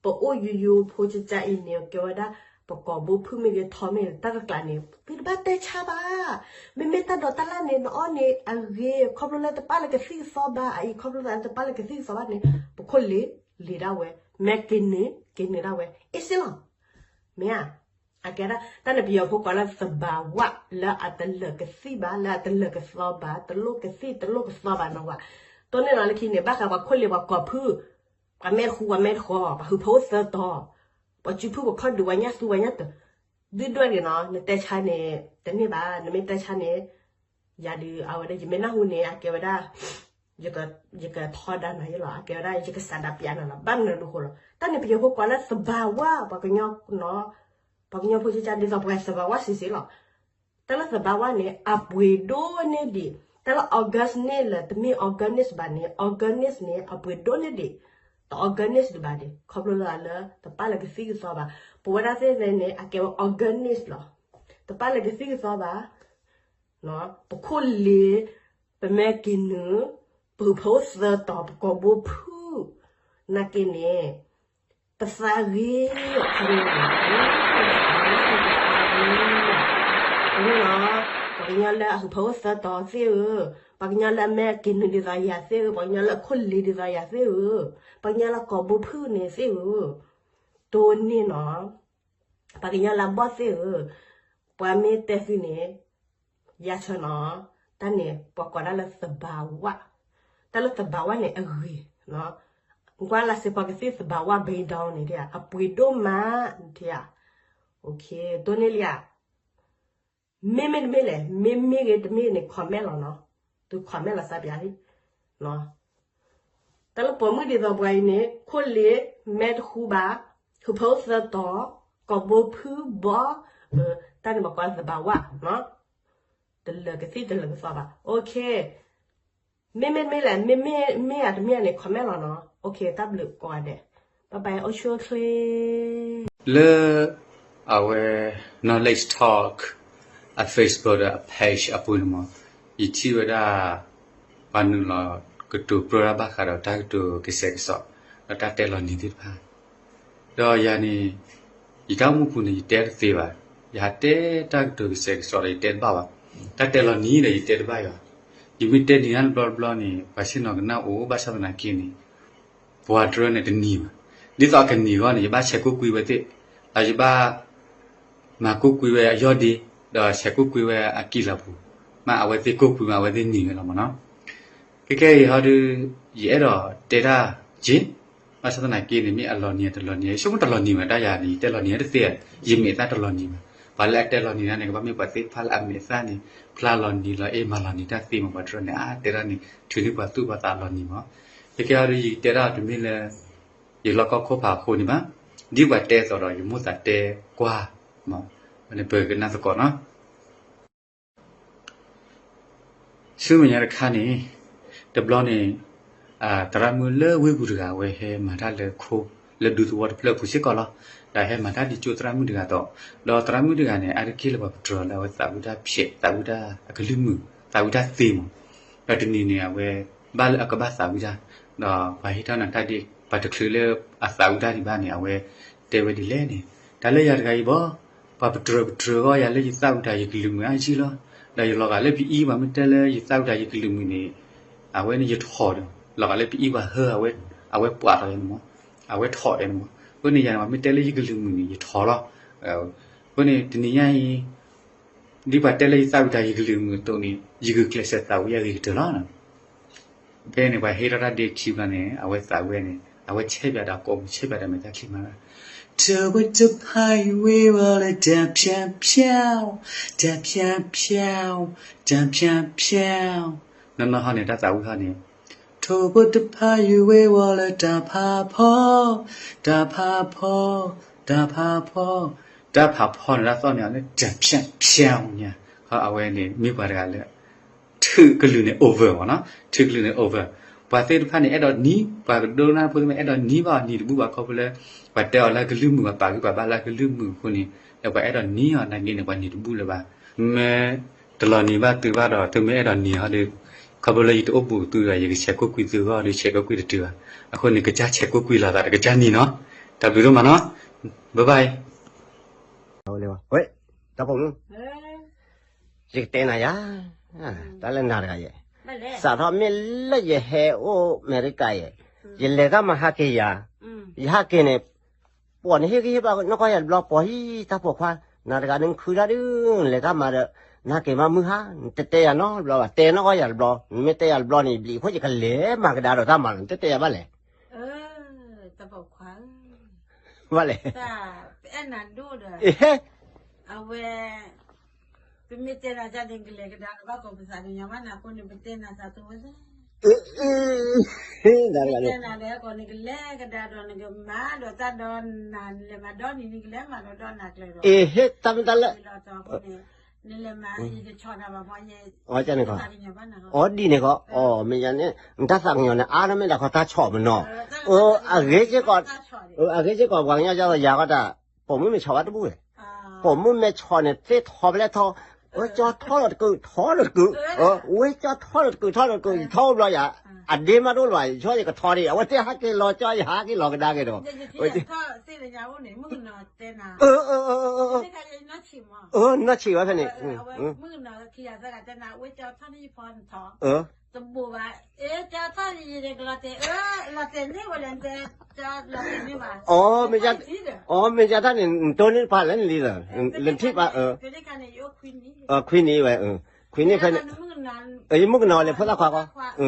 ပအိၣ်ယိယိဖိကကါအံၤန့ၣ် ကဲဝဲဒၣ် ပကိာ်ဘိဖုၣ်မ့ၢ်ဂ့ၤထီမ့ၢ်ဂ့ၤ တၢ်တကျးန့ၣ် သုတဘၣ်တဲဆါဘၣ် မ့မ့ၢ်တၢ်ဒိးတၢ်လၢ်န့ၣ် နအီၣ်န့ၣ်အဂ့ၤ ခီဖျိလၢတပာ်လၢကသံၣ်ကသီဘၣ် အအံၤ ခီဖျိလၢတပာ်လၢကသံၣ်ကသီဘၣ်န့ၣ် ပခိၣ်လံၤ လံၤဒၣ်ဝဲ မ့ၢ်က့ၤနုာ် က့ၤနုာ်ဒၣ်ဝဲ အ့ၣ်စ့လီၤ မ့ၢ်ဧါ အကဲဒၣ် တၢ်န့ၣ်ပယီၤဖိကိးလၢ သဘာဝ လၢအတလၢာ်ကသံၣ်ဘၣ် လၢအတလၢာ်ကသီဘၣ် တလိၣ်ကသံၣ်တလိၣ်ကသီဘၣ်နီၤဝဲ တိၢ်န့ၢ်လီၤလၢခံန့ၣ် ဘၣ်ဃးပှၤခိၣ်လံၤပှၤကိာ်ဖုၣ် ပှၤမဲတဃူပှၤမဲတဃီၤ ပှၤဟုးဖိသၢတီၤ ပှၤစုဖုပှၤခီၣ်ဒုးပှၤညၣ်သူပှၤညၣ်တၢၤ ဒုၣ်ဒွဲၣ်ဂ့ၤနီၤ နတဲဆါန့ၣ် တန့ၢ်ဘၣ် နမ့ၢ်တဲဆါန့ၣ် ယၤဒုး အဝဲဒၣ် ယမ့ၢ်နၢ်ဟူန့ၣ် အကဲဝဲဒၣ် ယကထီဒါနၤယလီၤ အကဲဝဲဒၣ် ယကစးဒးပျးနၤလီၤ ဘၣ်မနုၤဒ်ဃိလီၤ တၢ်န့ၣ်ပယီၤဖိကိးလၢ သဘာဝ ပှၤကညီနီၤ ပှၤကညီဖိကကါဒ်သိးပှၤ သဘာဝ စံးစ့လီၤ တၢ်လၢ သဘာဝ န့ၣ် အပှ့ၤဒိၣ်န့ၢ်ဒံး တၢ်လၢ organic လၢတမ့ၢ် organic ဘၣ်န့ၣ် organic န့ၣ် အပှ့ၤဒိၣ်န့ၢ်ဒံး တ organic ဒံးဘၣ်န့ၣ် ခီဖျိလၢ တပာ်လၢကသံၣ်ကသီဘၣ် ပဝဲဒၣ်သ့ၣ်သ့ၣ်န့ၣ် အကဲဝဲ organic လီၤ တပာ်လၢကသံၣ်ကသီဘၣ် ပခိၣ်လံၤ ပမဲာ်က့ၤနုာ် ပဟုးဖိသၢတီၤ ပကိာ်ဘိဖုၣ် နာ်က့န့ၣ် ပသးဂ့ၤ ခီန့ၣ် ပသးဂ့ၤ ပှၤကညီလၢ အဟုးဖိသၢတီၤသ့ၣ်ဧၢ, ပှၤကညီလၢအမဲာ်က့ၤနုာ်ဒ်သိးယၤသ့ၣ်ဧၢ, ပှၤကညီလၢအခိၣ်လံၤဒ်သိးယၤသ့ၣ်ဧၢ, ပှၤကညီလၢကိာ်ဘိဖုၣ်န့ၣ်သ့ၣ်ဧၢ, တိၢ်န့ၢ်နီၤ ပှၤကညီလၢအဘီၣ်သ့ၣ်ဧၢ, ပှၤမ့ၢ်တဲသုန့ၣ် ယါဆၢနီၤ, တၢ်န့ၣ် ပှၤကိးဒၣ်လၢ သဘာဝ, တၢ်လၢ သဘာဝ န့ၣ်အဂ့ၤ, ကွၢ်လၢစ့ၢ်ကီးကသံၣ် သဘာဝ ဘ့ဒိန့ၣ် အပှ့ၤဒိၣ်မး, တိၢ်န့ၢ်လံဧါ, မ့မ့ၢ်တမ့ၢ်လဲၣ်, မ့မ့ၢ်ဂ့ၤတမ့ၢ်န့ၣ် comment လီၤနီၤ, သု comment လီၤစးပၠးလံ တၢ်လၢပိာ်မုၣ်ဒ်သိးပှၤအံၤန့ၣ် ခိၣ်လ့ၤ မဲာ်တဟူဘၣ်, ဟုးဖိသၢတီၤ, ကိာ်ဘိဖုၣ်ဘီ, တၢ်န့ၣ်ပှၤကိး သဘာဝ, တလၢာ်ကသံၣ်တလၢာ်ကသီဘၣ်, မ့မ့ၢ်တမ့ၢ်လဲၣ်, မ့မ့ၢ်ဧါတမ့ၢ်ဧါန့ၣ် comment လီၤနီၤ, တၢ်ဘျုးကိးဂၤဒဲး, bye bye အိၣ်ဆူၣ်အိၣ်ချ့ လၢ အဝဲ Knowledge Talk အ Facebook ဒီးအ page အပူၤန့ၣ်မး, ယထံၣ်ဝဲဒၣ် ပှၤနုာ်လီၤကတိၤပြၢတၢ်ဘၣ်ဃးဒီးတၢ်ကတိၤကစဲးကစီး ဒီးတၢ်တဲလီၤနံၤသ့ၣ်တဖၣ်, ဒီးယၤန့ၣ် ယတၢ်အိၣ်မူပူၤန့ၣ် ယတဲတသ့ဘၣ်, ယဟးတဲတၢ်ကတိၤကစဲးကစီးဒီးယတဲတဘၣ်ဘၣ်, တၢ်တဲလီၤနံၤဒီးယတဲတဘၣ်ယွၤ, ယမ့ၢ်တဲနံၤတဘျီတဘျီန့ၣ် ပှၤဆ့ၣ်နီၤကနၣ်အိၣ် ဘၣ်ဆၣ်သနာ်က့န့ၣ် ပှၤတရၢန့ၣ်တနံၤဘၣ်, ဒ်သိးအကနံၤအဂီၢ်န့ၣ် ယဘၣ်ဆဲးကူၣ်ကွံာ်ဝဲသ့ၣ်, ဒီးယဘၣ် မၤကူၣ်ကွံာ်ဝဲအယီၢ်ဒ့, ဒီးဆဲးကူၣ်ကွံာ်ဝဲအကံၢ်လၤပူၤ, မ့ၢ်အဝဲသ့ၣ်ကူၣ်ကွံာ်မး အဝဲသ့ၣ်နံၤဝဲလီၤမးနီၤ, ခဲကဲအံၤဟီဒုး ယအဲၣ်ဒိးတဲတၢ်က့ၤ, ဘၣ်ဆၣ်သနာ်က့န့ၣ် မ့ၢ်အလီၤနံၤတလီၤနံၤ ယဆိကမိၣ်တလီၤနံၤဝဲဒၣ်ယၤန့ၣ် ယတဲလီၤနံၤတသ့, ယမဲာ်သၣ်တလီၤနံၤဘၣ်, ပှၤလၢအတဲလီၤနံၤတၢ်န့ၣ် ကဘၣ်မ့ၢ်ပှၤသ့ၣ်တဖၣ်လၢအမဲာ်သၣ်န့ၣ် ဖျါလီၤနံၤလီၤအ့ၣ်မၤလီၤနံၤတၢ်သ့မး, ပှၤတရၢန့ၣ် အါတဲတၢ်န့ၣ် ထုးန့ၢ်ပှၤသူၣ်ပှၤသးလီၤနံၤမး, ခဲကဲအံၤဟီဒုး ယတဲတၢ်တမ့ၢ်လၢ ယလီၢ်ကီၢ်ခိၣ်ဖးအဃိန့ၣ်ဘၣ်, ဒ်ပှၤတဲအသိးဒီး ယမိၣ်သးတဲကွၢ်, န့ၣ်ပကနၣ်သကိးနီၤ ဆူမဲာ်ညါတခါန့ၣ်, တဘျီန့ၣ် သရၣ်မုၣ်လၢဝ့ၢ်ပူၤတဂၤ အဝဲဟဲမၤတၢ်လၢခိ, လၢဒူသဝီတဖျၢၣ်အပူၤစ့ၢ်ကီးလီၤ. ဒီးဟဲမၤတၢ်ဒ်ကၠိသရၣ်မုၣ်တဂၤဒီး, ဒီးသရၣ်မုၣ်တဂၤန့ၣ် အါတက့ၢ်လၢပှၤပတြၢၤလၢအဝဲသးဝံၣ်တၢ်ဖျဲး, သးဝံၣ်တၢ်အကလုၢ်မုာ်, သးဝံၣ်တၢ်သ့မး, ဒီးတနံၤန့ၣ် အဝဲ ဘၣ်လၢအကဘၣ်သးဝံၣ်တၢ်, ဒီးပှၤဟ့ၣ်တၢ်နၤတၢ်ဒ့ ပှၤတချုးလၢအသးဝံၣ်တၢ်ဒံးဘၣ်န့ၣ် အဝဲတဲဝဲဒ်လဲၣ်န့ၣ်, တၢ်လၢယၤတဂၤအံၤဘၣ် ပှၤပတြၢၤပတြၢၤအဂီၢ် ယၤလၢယသၣ်ဝံၤတၢ်ယကလုၢ်မုာ်အါယံလီၤ. ဒီးယလီၤဂာ်လၢပအံၤ ပှၤမ့ၢ်တဲလၢယသၣ်ဝံၤတၢ်ယကလုၢ်မုာ်န့ၣ်, အဝဲန့ၣ်ယထီၣ်ဒီး, လီၤဂာ်လၢပအံၤပှၤဟၢ အဝဲပှးထီၣ်ဒဲးန့ၣ်မး, အဝဲထီၣ်ဒဲးန့ၣ်မး, အဃိန့ၣ်ယၤန့ၣ် ပှၤမ့ၢ်တဲလၢယကလုၢ်မုာ်န့ၣ် ယထီၣ်လီၤ. အဃိန့ၣ်တနံၤညါအံၤ ဒ်ပှၤတဲလၢယသၣ်ဝံၤတၢ်ယကလုၢ်မုာ်အသိးန့ၣ် ယကကျဲးစၢးသးဝံၤအဂ့ၤကတၢၢ်လီၤ. ဖဲန့ၣ် ပှၤဟ့ၣ်ထီၣ်တၢ်ဒ့ခံဘျီန့ၣ် အဝဲသးဝံၣ်န့ၣ် အဝဲဆဲးပၠးဒီးကိးမုၢ်ဆဲးပၠးဒီးမဲာ်ချံမးလၢ ထီၣ်ပတဖၣ်ယွ့ဝဲလၢတၢ်ဖၠၣ်ဖၠၣ်, တၢ်ဖၠၣ်ဖၠၣ်, တၢ်ဖၠၣ်ဖၠၣ်, နီၢ်နီၢ်ဟီၣ်န့ၣ် တၢ်သးဝံၣ်ဟီၣ်န့ၣ် ထီၣ်ပတဖၣ်ယွ့ဝဲလၢတၢ်ဖးဖီ, တၢ်ဖးဖီ, တၢ်ဖးဖီ, တၢ်ဖးဖီန့ၣ် တၢ်သီၣ်န့ၣ် အလၢတၢ်ဖၠၣ်ဖၠၣ်ညါ, အဝဲန့ၣ် မ့ၢ်ပှၤတဂၤလၢ ထုးကလုာ်န့ၣ် over မ့ၢ်နီၤ, ထုးကလုာ်န့ၣ် over, ပှၤသ့ၣ်တဖၣ်န့ၣ် အဲၣ်ဒိးနံၤ, ပှၤကဒိကနၣ်ဖိသ့ၣ်တဖၣ် အဲၣ်ဒိးနံၤဘၣ်အီၤ နံၤတဘူၣ်ဘၣ် ခီဖျိလၢ ပှၤတဲအီၤလၢကလုၢ်မုာ် ပှၤပာ်ဂံၢ်ပှၤဘါလၢကလုၢ်မုာ်အဃိန့ၣ် ဒီးပှၤအဲၣ်ဒိးနံၤအီၤ နာ်က့န့ၣ် ပှၤနံၤတဘူၣ်လၢၤဘၣ်, မ့ၢ်တလီၤနံၤဘၣ်သုဘၣ်ဒီး သုမ့ၢ်အဲၣ်ဒိးနံၤဟီဒီး ခီဖျိလၢယတအိၣ်ဘူးသုဒီး ယကဆဲးကိးကွံာ်သုဂီၢ်ဒီး ဆဲးကိးကွံာ်တတုၤဘၣ်, အဃိန့ၣ် ကစၢ်ဆဲးကိးကွံာ်လိာ်သးဒီး ကစၢ်နံၤနီၤ, တၢ်ဘျုးဒိၣ်မးနီၤ, bye bye. ဝဲ, တၢ်ဖိမုၣ်, ယကတဲနၤယၤ, တၢ်လၢနၤတဂၤယဲ, စးထီၣ်မ့ၢ်လၢယဟဲအိၣ်အမဲရကၤယဲ, ယလဲၤတၢ်မၤဟးက့ၤယၤ, ယဟးက့ၤန့ၣ်, ပိာ်နဟ့ၣ်ဂံၢ်ဟ့ၣ်ဘါနီၢ်ကီၢ်ယၤတဘျီ ပိာ်ဟံၣ်တၢ်ပိာ်ခွါ, နၤတဂၤဒုးနခုတၢ်ဒုး နလဲၤတၢ်မၤဒီး, နဟးက့ၤမးမုၢ်ဟါ, နတတဲယၤနီတဘျီဘၣ်, တဲနီၢ်ကီၢ်ယၤတဘျီ, နမ့ၢ်တဲယၤတဘျီန့ၣ် ယဘျံးအဖိယကလဲၤမၤကဒါဒီးတၢ်မၤလီၤ, နတတဲယၤဘၣ်လဲၣ် ဘၣ်လဲၣ်, အဝဲ, ပမ့ၢ်တဲနၤန့ၣ် ကလဲၤကဒါဒီးဘၣ်ကိးပသးကညီၤဘၣ်နၤအဃိန့ၣ် ပတဲနၤသးတဝဲလဲၣ်, တဲနၤဒီးကိးနကလဲၤကဒါဒီးနကမၤဒီးတၢ်ဒီနၤ နလဲၤမၤဒီနံၤ နကလဲၤမၤဒီးဒီနၤကျဲဒီး, အ့ဟ့ၣ်တၢ်မ့ၢ်တၢ်လၢ နလဲၤမၤ ယကဆီၣ်နၤဘၣ်မ့ၢ်ယဲ, အီၤန့ၣ်ကီး, အီၤဒ်န့ၣ်ကီး, အီၤမ့ၢ်ယၤန့ၣ် နတၢ်သးကညီၤန့ၣ် အါထီၣ်မ့ၢ်ဒၣ်ခီတၢ်ဆီၣ်မနီၤ, အဂ့ၤစ့ၢ်ကီး, အဂ့ၤစ့ၢ်ကီး ပှၤကညီကီးယၤဃီတၢ်, ပိာ်မုၣ်မ့ၢ်ဆီၣ်ဘၣ်တဘူၣ်ဝဲ, ပိာ်မုၣ်မ့ၢ်ဆီၣ်န့ၣ် သ့ၣ်ထီၣ်ဖဲလဲၣ်ထီၣ်, ဝဲကၠီထီၣ်လီၤတကုး ထီၣ်လီၤတကုး, ဝဲကၠီထီၣ်လီၤတကုး ထီၣ်လီၤတကုး ယထီၣ်အိၣ်ဘျီယၤ, အဒ့မးတအိၣ်လၢၤဘၣ် ယဆီၣ်ယကထီၣ်ဒံး အဝဲသ့ၣ်ဟးက့ၤလီၤကၠီ ယဟးက့ၤလီၤကဒါက့ၤဒီး နီၢ်ဆံၣ်ဝဲဖဲန့ၣ်, အီၤမ့ၢ်ယၤတၢ်န့ၣ် နတိၢ်န့ၢ်တပှၢ်လၢနလံလီၤ, နထံၣ်ဘၣ်, ခွံနံၣ်ဝဲ, ခွံနံၣ်ဖဲန့ၣ်, ယမုၣ်ကနီၤလဲၤဖိသၣ်ခွါဃီ,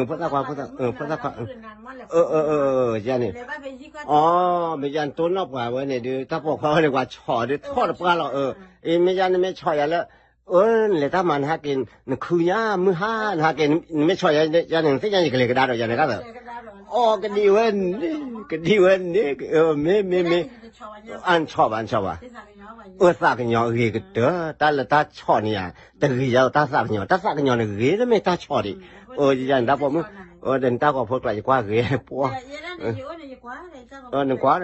ဖိသၣ်ခွါ, ဖိသၣ်ခွါ, ယၤန့ၣ်, အီၤမ့ၢ်ယၤနတိၢ်နီၣ်ပှၤဝဲန့ၣ်ဒီး တၢ်ပိာ်ခွါဝဲန့ၣ် ပှၤဆီၣ်ဒီးထီၣ်တပှၢ်လီၤ, အ့ မ့ၢ်ယၤနမ့ၢ်ဆီၣ်ယၤလၢ အၢ နလဲၤတၢ်မၤနဟးက့ၤ နခုညါမုၢ်ဟါ နဟးက့ၤ နမ့ၢ်ဆီၣ်ယၤန့ၣ် နသ့ၣ်ညါယကလဲၤကဒါဒီးယၤန့ၣ်တၢ်, အီ ကဒံဝဲန့ၣ် ကဒံဝဲန့ၣ်, မ့ၢ်မ့ၢ်မ့ၢ်, အနဆီၣ်ဘၣ် နဆီၣ်ဘၣ်, အသးကညီၤဂ့ၤကတၢၢ် တၢ်လၢတၢ်ဆီၣ်န့ၣ်ယၤ တဂ့ၤယၤဒီးတၢ်သးကညီၤ တၢ်သးကညီၤန့ၣ်ဂ့ၤလၢမ့ၢ်တၢ်ဆီၣ်ဒံး, အၢ ယၤန့ၣ်တၢ်ပိာ်မုၣ်, အၢ ဒီးနတၢ်ဂီၤဖိကျါ ယကွၢ်ဂ့ၤပှီၢ်, နကွၢ်ဒီးန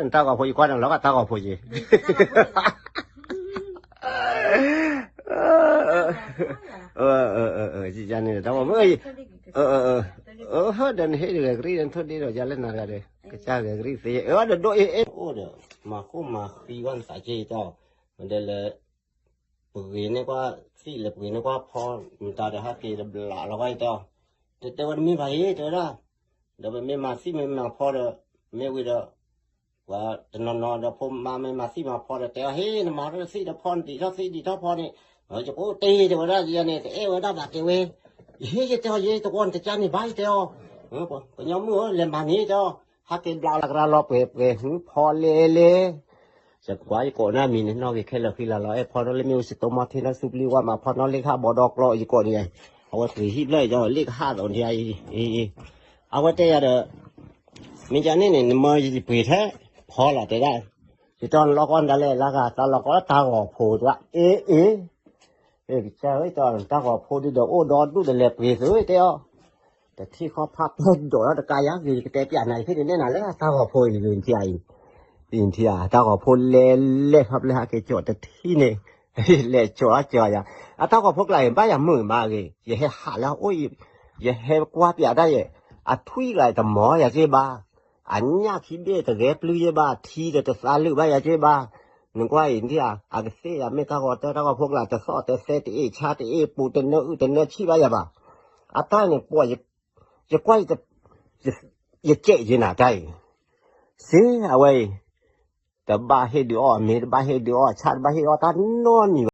တၢ်ဂီၤဖိ ယကွၢ်ဒီးလီၤဂာ်တၢ်ဂီၤဖိယံၤ ယန့ၣ်တၢ်ဝဲမ့ၢ်, ဟၢဒီးနဟ့ၣ်ဂဲၤကရံၣ်ဒီး နထိၣ်ဒ့ဒီးယၤလၢနၤတဂၤဒီး ကစၢ်ဂဲၤကရံၣ်သ့ အၢဒီးဒိၣ်အ့ၣ်အ့ၣ်အိၣ်ဒီး မၤခိၣ်မၤဃံဝဲနသးက့ၤတဲအီၤ, ဒီးလဲၤ ပဂ့ၤန့ၢ်ကွၢ်သံၣ် လဲၤပဂ့ၤန့ၢ်ကွၢ်ဖီ မတၤဒီးဟဲက့ၤတဘျးလီၤဝဲတဲအီၤ, တဲတဲဝဲတမ့ၢ်ဘၣ်အံၤ တဲဝဲဒၣ်, ဒီးပမ့ၢ်မၤသံၣ်မ့ၢ်မၤဖီဒီး မ့ၢ်ဝံၤဒီး ပှၤတနီၤနီၤဒီးဖိမါမ့ၢ်မၤသံၣ်မၤဖီဒီး တဲအီၤ ဟ့ၣ် နမၤထီၣ်သံၣ်ဒီးဖီ နဒံးထီၣ်သံၣ်ဒံးထီၣ်ဖီန့ၣ်, ယကိးတ့ၢ်တဲဝဲဒၣ်ယၤန့ၣ် တအဲၣ်ဝဲဒၣ်ဘၣ်တဲဝဲ, ယဟ့ၣ်ယတဲအီၤ ယတဝီနတကၢ်န့ၣ်ဘၣ်ယတဲအီၤ, ပှၤကညီမုၣ်ဧၢ လဲၤမၤန့ၣ်တဲအီၤ, ဟဲက့ၤဘျးလီၤကရၢလီၤပှဲၤပှဲၤ ဟုဖီလဲၤလဲၤ ယကွၢ်ယကိးနၤမံၤန့ၣ် နီၣ်ဂ့ၤခဲလၢာ်ဃံလၤလီၤ အဲၣ်ဖီနီၣ်လၢမ့ၣ်အူစံးတိၢ်မီၢ်ထံနီၣ်စူပျံဝါမးဖီနီၣ်လ့ၣ်ကဟၣ်ဘီဒီကျီယကိးန့ၣ်, အဝဲပှ့ၤဟံၣ်ဖျၢၣ်ယီၤလ့ၣ်ကဟၣ်သိးန့ၣ်, အဝဲတဲယၤဒီး, မ့ၢ်ယၤန့ၣ်န့ၣ် နမၢယပှ့ၤထဲဖီလီၤတဲဒၣ်, ယတဲနလီၤကီနဒၣ်လဲၣ် လၢဂၤတၢ်လီၤကီတၢ်ဂီၤဖိတဂၤ အ့ၣ်အ့ၣ် ကစၢ်ဧၢ တၢ်ဂီၤဖိဒုဒီးအိၣ်ဒီဒူၣ်ဒီးလဲၤပှ့ၤသုတဲအီၤ, တထံၣ်ဃီဖးပၢၢ်ဒိးထီၣ်တကါယါဂ့ၤ ကတဲပျးနၤ ယဖဲန့ၣ်နဲၣ်နၤလၢတၢ်ဂီၤဖိအံၤဂ့ၤ နထံၣ်အံၤ, နထံၣ်ဧါ တၢ်ဂီၤဖိလဲၤလဲၤဖးပျဲၢ်ဟးက့ၤကၠီတထံၣ်န့ၣ်, လဲၤကၠီကၠီယၤ, အတၢ်ဂီၤဖိကျါအံၤ ဘၣ်ယၤမုာ်မးဂ့ၤ ယဟဲဟးလၢအအိၣ်အံၤ, ယဟဲကွၢ်ပျးတၢ်ယဲၢ်, အထွံၣ်ကျါတမီၤယၤက့ဘၣ်, အညၣ်ခံဘ့ၣ်တဂဲၤပျုၢ်ယဲၢ်ဘၣ် ထံဒီးတသးလုာ်ဘၣ်ယၤက့ဘၣ်, နကွၢ်အံၤ နထံၣ်ဧါ အကသ့ၣ်ယၤမ့ၢ်တၢ်ဂီၤတၢ် တၢ်ဂီၤဖိကျါ တသီၣ်တသဲတအ့ၣ်ဆါတအ့ၣ်ပူၤ တနၢအုၣ်တနၢဆံၣ်ဘၣ်ယၤဘၣ်, အတၢ်န့ၣ်ပှၤ, ယကွၢ်, ယကဲးယဲနၤတၢ်အံၤ, စ့အဝဲအံၤ, တဘၣ်ဟ့ၣ်ဒုးအီၣ်အမ့ၤ တဘၣ်ဟ့ၣ်ဒုးအီၣ်အဆၣ် တဘၣ်ဟ့ၣ်အီၣ်တၢ်နီတမံၤဘၣ်